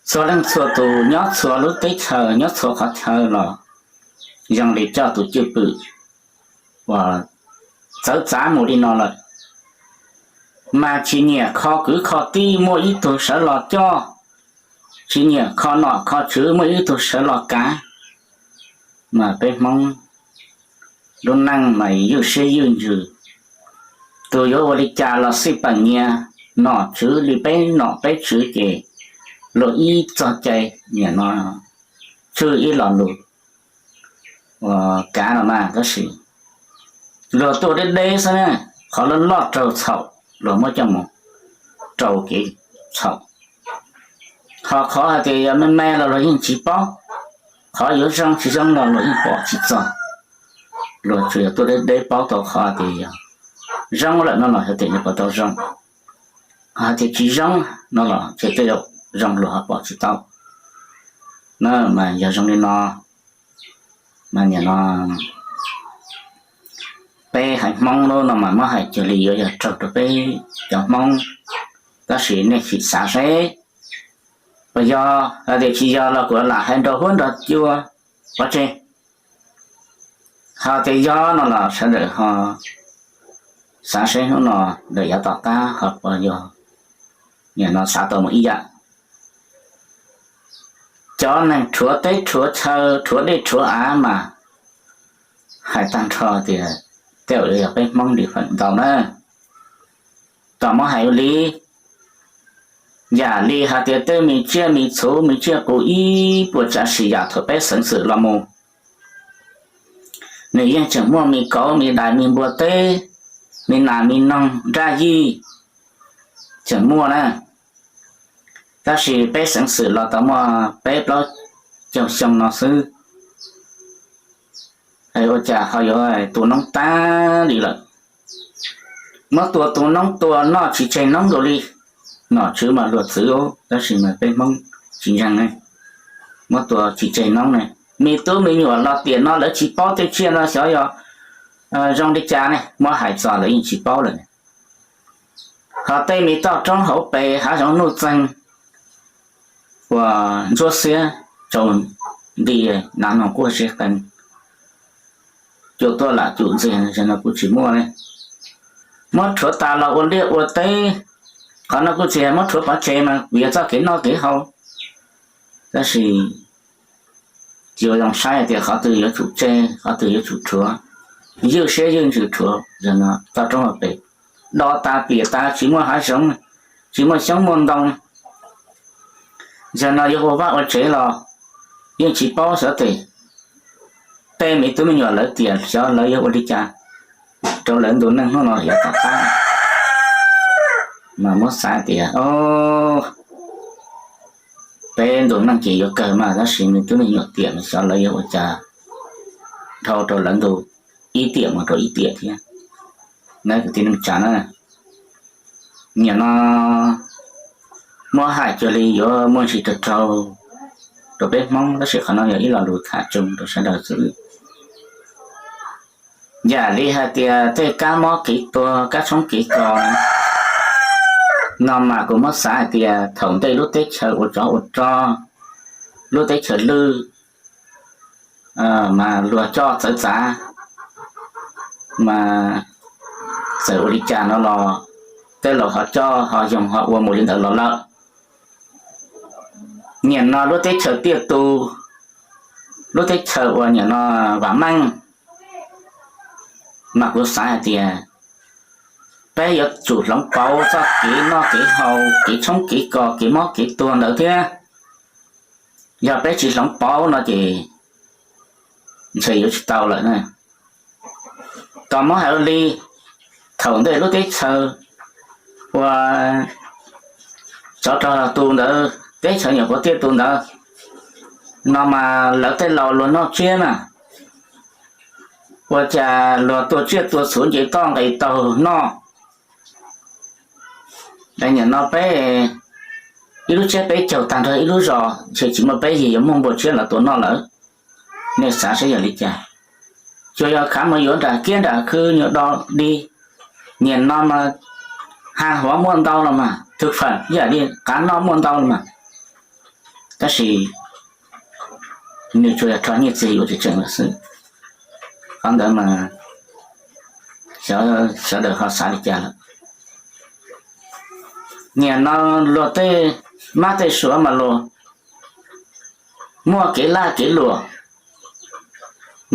Txhua leej txhua tus nyob txhua lub teb chaws, nyob txhua qhov chaw los zoo li coj tus cwj pwm uas txawv txav mus li no lawm, mas tsis nyiam kho kwv kho tij muaj ib tug sawv los coj, tsis nyiam kho nom kho tswv muaj ib tug sawv los kav, mas peb Hmoob lub neej mas ywj siab ywj ntsws. Tus yuav ua li cas los xij peem nyias, nom tswv li peb nom peb tswv ces luag ib txog cai, nim no tswj ib lo lus uas kav no mas tab sis luag tuaj deb deb xwb na, qhov loj loj raug txhaum luag muab coj mus rau kev txhaum. Ho qhov hais tias yog me me los luag yeej tsis paub, qhov yuav zoo tsis zoo los luag yeej pom tsis txog. Luag tsuas yog tuaj deb deb paub tau qhov tias yog zoo lawm no los hais tias yuav pom tau zoo, hais tias tsis zoo no los ces tej zaum zoo luag ho pom tsis tau. Na mas yog zoo li no, mas nim no peb haiv Hmoob lub no mas muab hais cuag li yuav yog raug rau peb cov Hmoob, tab sis nej sim xav seb puas yog, hais tias tsis yog los kuv lam hais nrog huab nrog cua pov tseg. Ho tias yog no los sawv daws ho xav seb hnub no lawm yav tom qab ho puas yog, nim no xav tau mus ib yam. Cov neeg rhuav teb rhuav chaw rhuav dej rhuav av mas hais tag nrho tias tej zaum yuav yog peb Hmoob li feem ntau na. Tom muab hais ua li, yam li hais tias tej me tsiaj me txhu me tsiaj qus ib puas tsav sim yam thaum peb xeev xwm los mus, nws yeej tseem muaj me kauv me dais me npua teb, me nas me noog nraj yij tseem muaj na. Tab sis peb xeev xwm los tau muaj peb plaub caug xyoo no xwb, es ua cas ho yuav tu noob tag li lawm. Muab tua tu noob tua noj tsis tseg noob dua li. Nom tswv mas luag txwv tab sis mas peb Hmoob tsis ntseeg ne, muab tua tsis tseg noob ne. Me tub me nyuam los tiam no lawv tsis paub tej tsiaj no xyov yog zoo li cas ne, muab hais txog lawv yeej tsis paub lawm. Ho tej me toj roob hauv pes hav zoov nuj txeeg uas ntsuab xiab tsaus nti, nas noog quaj siab qees, cua tuaj lam cum ntxiag no kuj tsis muaj ne. Muab rhuav tas los ua liaj ua teb, qhov no kuj tsis hais muab rhuav pov tseg mas vim yog txoj kev noj kev haus. Tab sis yuav zoo saib hais tias qhov twg yuav tsum tseg, qhov twg yuav tsum rhuav, ywj siab ywj ntsws rhuav. Yog no toj roob hauv pes do tas piam tas tsis muaj hav zoov, tsis muaj xyoob muaj ntoo. Yog no yuav ua vaj ua tsev los yeej tsis paub xyov tes tej me tub me nyuam lawv tiam xyov lawv yuav ua li cas rau lawv ntu neej hnub no yav tom qab. Mas muab xav tias peb ntu neej ces yuav kawg mas tab sis me tub me nyuam tiam mas xyov lawv yuav ua cas dhau rau lawv ntu ib tiam mus rau ib tiam thiab. Nab kwv tij neej tsa na, nim no muab hais cuag li yuav muaj ntsis raug raug rau peb Hmoob tab sis qhov no yog ib lo lus tham tsoog rau sawv daws xwb. Yam li hais tias tej kab mob kev tuag kab tshoob kev kos no mas kuv muab xav hais tias thaum ntej lub teb chaws ua tsov ua rog, lub teb chaws lwj mas luag coj txawv txav mas txawm ua li cas no los tej laus ho coj ho yoog ho ua mus li ntawd los lawm. Nim no lub teb chaws tiaj tus, lub teb chaws uas nim no vam meej, mas kuv xav hais tias peb yuav tsum hloov pauv txoj kev noj kev haus kev tshoob kev kos kev mob kev tuag ntawd thiab. Yog peb tsis hloov pauv no ces ntshe yuav tsis tau lawm na. Tos muab hais ua li, thaum ntej lub teb chaws ua tsov rog tu ntawd, teb chaws nyuam qhuav tiaj tus ntawd no mas lawv tej laus luag noj tsiab na, ua cas luag tua tsiaj tua txhuv nce toj nqis taug noj. Nim no peb ib lub tsiab peb caug tag nrho ib lub zos ntshe tsis muaj peb yig yuav muaj npua tsiab los tua noj lawm. Nej xav saib yog li cas? Tsuas yog khav mus yuav nram kiab nram khw nyuag do di. Nim no mas ha huav muaj ntau los mas, thực phẩm ib yam li qav noj muaj ntau los mas, Tab sis nws tsuas yog rho nyiaj txiag yuav tseem tseem lawm xwb. Qhov ntawd mas xyov sawv daws ho xav li cas lawm. Nim no luag tej mab tej suav mas luag muaj kev laj kev luam,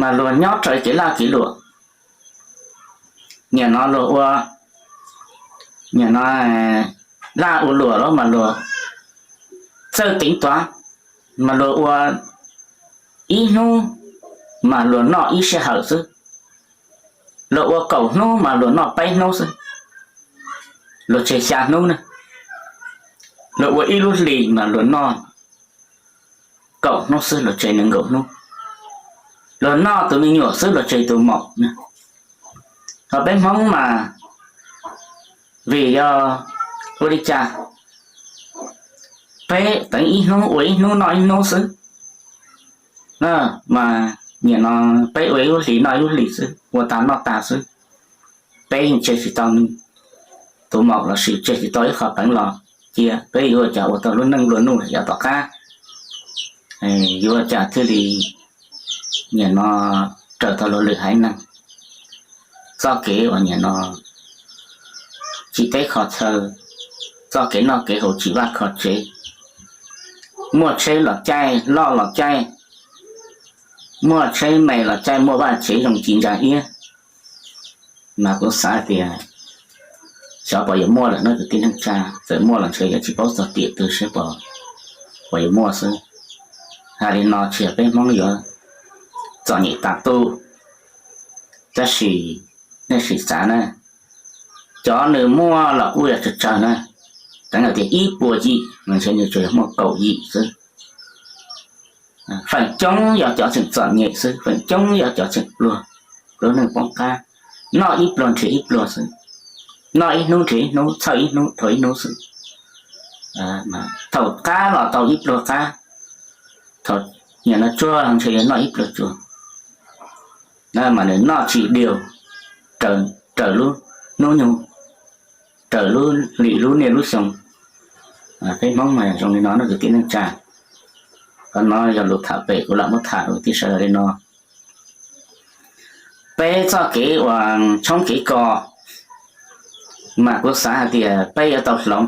mas luag nyob raws kev laj kev luam. Nim no luag ua, nim no laj ua luam los mas luag txawj teev tuav, mas luag ua ib hnub mas luag noj ib sij hawm xwb, luag ua kaum hnub mas luag noj peb hnub xwb, luag tseg xya hnub na, luag ua ib lub hlis mas luag noj kaum hnub xwb, luag tseg nees nkaum hnub, luag noj tus me nyuam xwb, luag tseg tus maum na. Ho peb Hmoob mas vim yog ua li cas peb teev ib hnub ua ib hnub noj ib hnub xwb, mas nim no peb ua ib lub hlis noj ib lub hlis xwb, ua tag noj tag xwb. Peb yeej tseg tsis tau tus maum lossis tseg tsis tau ib qho peev los cia, peb yuav ua cas ua tau lub neej nplua nuj yav tom qab, yuav ua cas thiaj li nim no raws tau luag lwm haiv neeg txoj kev uas nim no tsis teb kho chaw, txoj kev noj kev haus tsis vaj kho tsev, muaj tsheb los caij, loj los caij, muaj tsheb me los caij, muaj vaj tsev zoo ci ntsa iab. Mas kuv xav tias xyov puas yuav muaj lawm no kwv tij neej tsa, txawm muaj los ntshe yuav tsis paub txog tiam twg seb puas yuav muaj xwb. Hais li no tsis yog peb Hmoob yuav txom nyem tas tu, tab sis nej sim xav na, cov nws muaj los kuj yog tsawg tsawg na, teev hais tias ib puas yim mas ntshe nws tsuas yog muaj kaum yim xwb. Feem coob yog cov tseem txom nyem xwb, feem coob yog cov tseem pluag, lub neej poob qab, noj ib pluag nrhiav ib pluag xwb, noj ib hnub nrhiav ib hnub, txhawj ib hnub dhau ib hnub xwb. Thaum qab los tau ib pluag qab, thaum nim no tsuag ntshe yuav noj ib pluag tsuag, mas nws noj tsis diaus raws lub hnub nyoog, raws lub hlis lub niaj lub xyoo. Peb Hmoob mas zoo li no na kwv tij neej tsa. Qhov no yog lus tham pem kuv lam muab tham rau kwv tij sawv daws li no. Peb txoj kev uas tshoob kev kos mas kuv xav hais tias peb yuav tau hloov.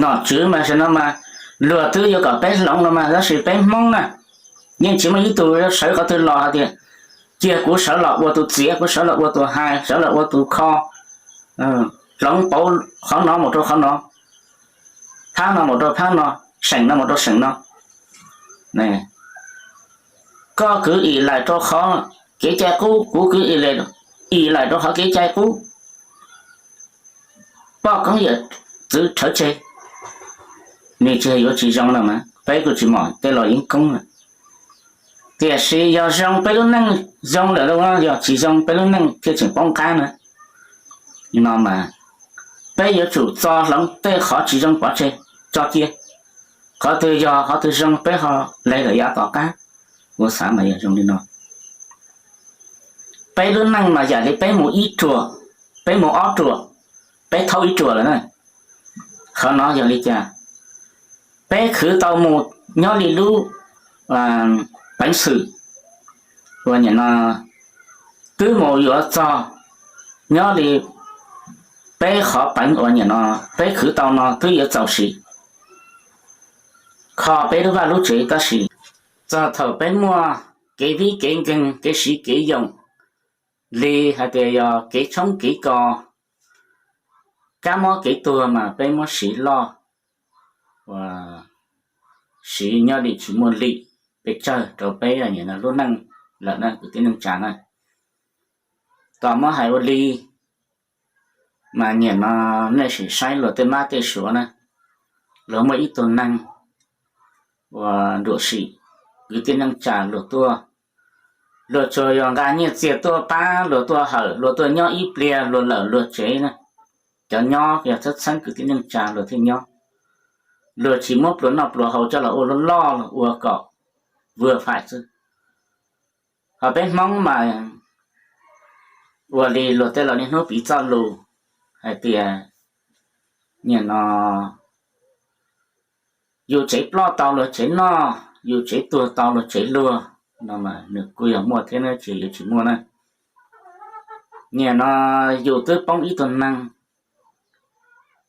Nom tswv mas tam sim no mas luag twb yuav kom peb hloov no mas tab sis peb Hmoob na, yeej tsis muaj ib tug sawv qhov twg los hais tias cia kuv sawv los ua tus txiav, kuv sawv los ua tus hais, sawv los ua tus kho, hloov pauv qhov no mus rau qhov no, phab no mus rau phab no, seem no mus rau seem no. Koj kwv ib lais rau qhov kev cai qub, kuv kwv ib lais rau qhov kev cai qub. Poj koob yawm txwv rhawv tseg, nws tsis yuav tsis zoo no mas peb kuj tsis mom tej los yeeb koob lawm. Tiam sis yog zoo peb lub neej zoo lawm lauj, yog tsis zoo peb lub neej thiaj tseem poob qab na. No mas peb yuav tsum txo hloov tej qhov tsis zoo pov tseg tso cia, qhov twg yog qhov twg zoo peb ho le lawm yav tom qab. Kuv xav mas yog zoo li no. Peb lub neej mas yam li peb mus ib ruam, peb mus ob ruam, peb thaub ib ruam lawm na. Qhov no yog li cas? Peb khwv tau mus nyob li lub peev xwm uas nim no twb mus yuav txog nyob li peb qhov peev uas nim no peb khwv tau no twb yuav txaus siv kho peb lub vaj lub tsev, tab sis txog thaum peb muaj kev vib kev nkeeg, kev siv kev yoom li hais tias yog kev tshoob kev kos, kab mob kev tuag mas peb muab siv loj, siv nyob li tsis muaj lim pes tsawg rau peb lub neej lawm na kwv tij neej tsa na. Tos muab hais ua li mas nim no nej sim saib luag tej mab tej suav na, luag muaj ib tug neeg uas nruam sim kwv tij neej tsa luag tuaj, luag tsuas yog nqa nyiaj txiag tuaj pab, luag tuaj hawm, luag tuaj nyob ib pliag luag lawm luag tsev na. Cov nyob yog txheeb txheeb kwv tij neej tsa luag thiaj nyob, luag tsis muab pluas noj pluas haus coj los ua loj loj, luag ua kom vuag fais xwb. Ho peb Hmoob mas ua li luag tej laus niaj hnub piv txoj lus hais tias nim no yus tsev ploj tau luag tsev noj, yus tsev tuag tau luag tsev luag, no mas nws kuj yog muaj thiab na, tsis yog yuav tsis muaj na. Nim no yus twb poob ib tug neeg,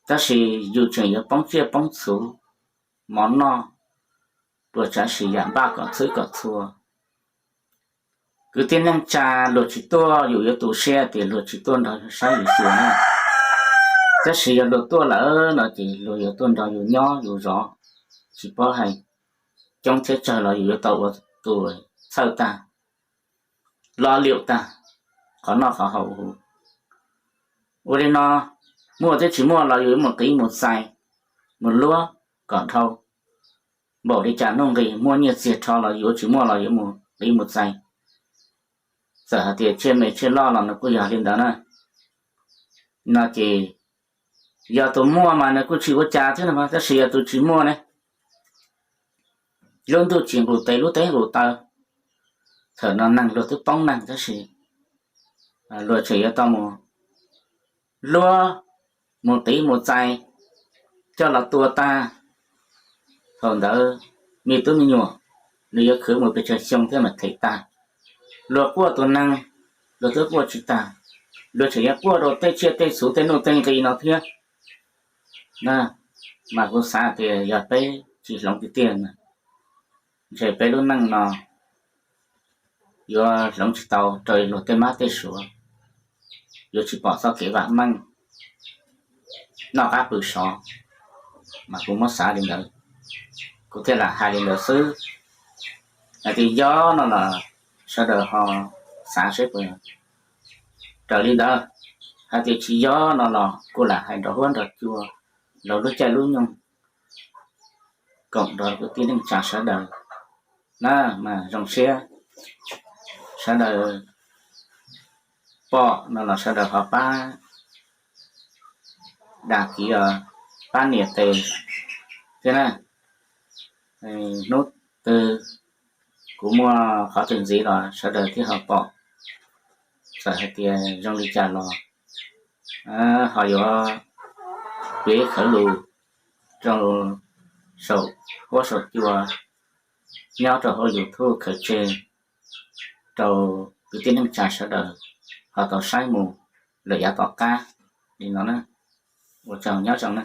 tab sis yus tseem yuav poob tsiaj poob txhu, mov noj, dua tsav sis yam npaj kom txhwb kom txhua. Kwv tij neej tsa, luag tsis tuaj yus yuav tu siab tias luag tsis tuaj nrog yus saib yus xyuas na. Tab sis yog luag tuaj lawm no ces luag yuav tuaj nrog yus nyob yus zov, tsis paub hais coob thiab tsawg los yus yuav tau ua tus txhawj tag, lo lwm tag, qhov noj qhov haus huv. Ua li no, muaj thiab tsis muaj los yus yuav mus qiv mus txais, mus luab kom dhau. Npaum li cas nuj nqis muaj nyiaj txiag rho los yuav tsis muaj los yuav mus qiv mus txais. Txawm hais tias tsiaj me tsiaj loj los nws kuj yog li ntawd na. No ces yog tus muaj mas nws kuj tsis ua cas thiab no, tab sis yog tus tsis muaj ne, lub ntuj tsis nqus tes lub teb nqus taw. Thaum no neeg luag twb poob neeg tab sis luag tseem yuav tau mus luab, mus qiv mus txais, coj los tua tag. Thaum ntawd me tub me nyuam nws yuav khwv mus pes tsawg xyoo thiab mas them tag. Luag quaj tus neeg, luag twb quaj tsis tag, luag tseem yuav quaj rau tej tsiaj tej txhu tej nuj tej nqis no thiab. Mas kuv xav tias yog peb tsis hloov tiag tiag na, ntshe peb lub neej no yuav hloov tsis tau raws luag tej mab tej suav, yuav tsis pom txoj kev vam meej, noj qab pw sov. Mas kuv muab xav li ntawd, kuv thiaj lam hais li ntawd xwb. Hais tias yog no los sawv daws ho xav seb puas raws li ntawd. Hais tias tsis yog no los kuj lam hais nrog huab nrog cua, los lub caij lub nyoog koom nrog kwv tij neej tsa sawv daws na. Mas zoo siab sawv daws pom no los sawv daws ho pab dag kiv, pab nias tes thiab na. Hnub twg kuv muaj qhov twg ntxiv los sawv daws thiaj ho pom. Txawm hais tias zoo li cas los ho yuav piav khawv lus rau saum huab saum cua nyob rau hauv YouTube khaws tseg rau kwv tij neej tsa sawv daws ho tau saib mus lawm yav tom qab li no na. Ua tsaug nyob zoo na.